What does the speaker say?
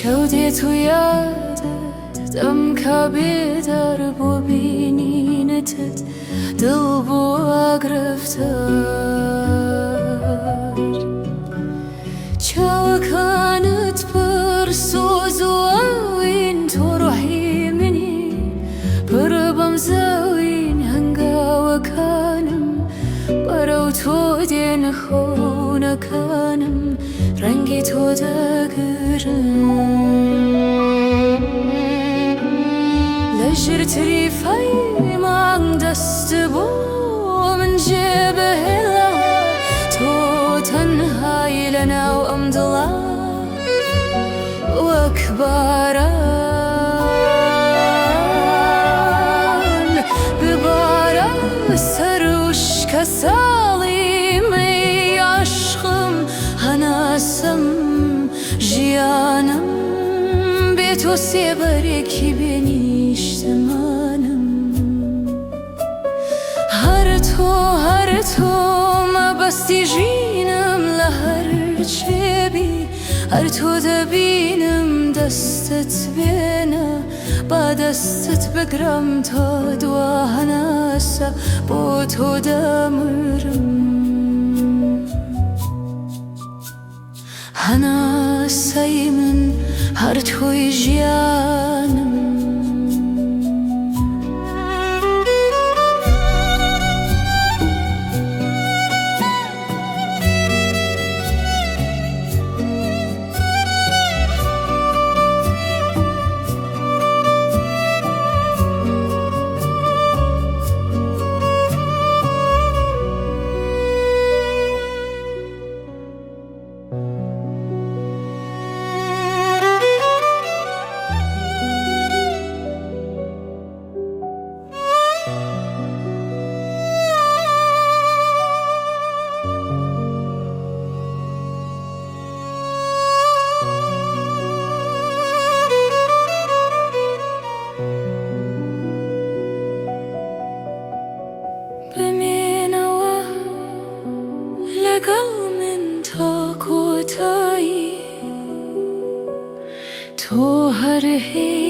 شەو دێت و یادت دەمکا بێدار بۆ بینینتت دڵ بووە گرفتار. چاوەکانت پڕ سۆز و ئاوین تۆ ڕۆحی منی پڕ بەم زەوین هەنگاوەکانم بەرەو تۆ دێن خەونەکانم ڕەنگی تۆ دەگرن لە ژێر تریفەی مانگ دەست بۆ من جێ بهێڵە تۆ تەنهای لەناو ئەم دڵە وەک باران ببارە سەر وشکە ساڵی مەی عەشقم هەناسەم ژیانم بێ تۆ سێبەرێکی بێ نیشتمانم. هەر تۆ هەر تۆ مەبەستی ژینم لە هەر چێ بی هەر تۆ دەبینم دەستت بێنە با دەستت بگرم تا دوا هەناسە بۆ تۆ دەمرم هەناسەی من هەر تۆی ژیانم. بمێنەوە لەگەڵ من تا کۆتایی تۆ هەر هەی.